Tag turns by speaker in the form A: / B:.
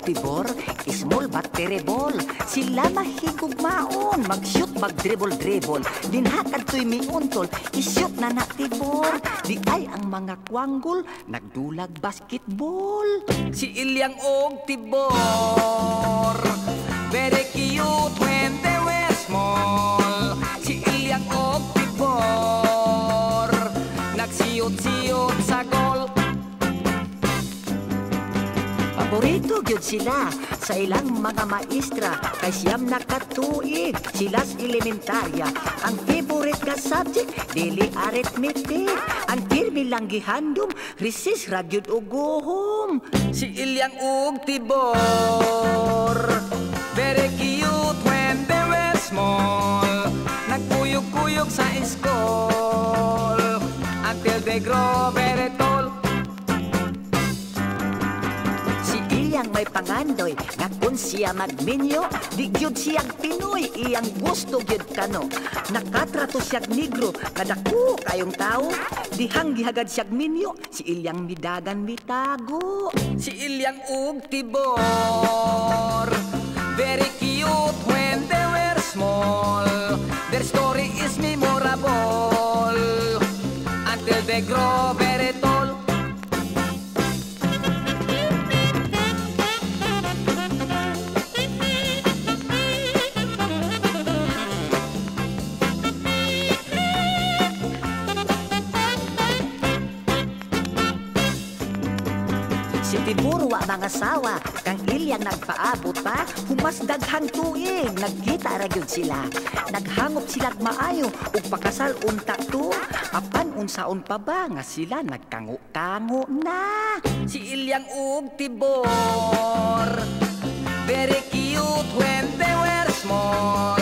A: Tibor, small but terrible. Sila mahigugmaon, mag-shoot, mag-dribble-dribble. Dinha kadto'y miuntol, i-shoot na na Tibor. Di ay ang mga kwanggol, nagdulag basketball.
B: Si Ilyang og Tibor, very cute when they were small. Si Ilyang og Tibor, nagsiyot-siyot sa goal.
A: Paborito gyud sila sa ilang mga maestra kay 9 na ka tuig sila sa elementarya. Ang favorite nga subject dili arithmetic. Ang pirmi lang gihandom, recess ra gyud og go home.
B: Si Ilyang ug Tibor, very cute when they were small. Nagkuyog-kuyog sa school until they grow very tall.
A: Si Ilyang may pangandoy nga kung siya magminyo, di gyud siyang Pinoy, iyang gusto gyud kano. Nakatrato siyag negro, kadako kayong tao, dihang gihagad siyag minyo, si Ilyang midagan mitago.
B: Si Ilyang ug Tibor, very cute when they were small. Their story is memorable until they grow very tall.
A: Si Tibor wa mga sawa, kang Ilyang nagpaabot pa, humas daghang tuig, nagkita ra gyud sila. Naghangop sila maayo ug pakasal unta to, apan unsaon pa ba nga sila nagkango-kango na.
B: Si Ilyang ug Tibor, very cute when they were small.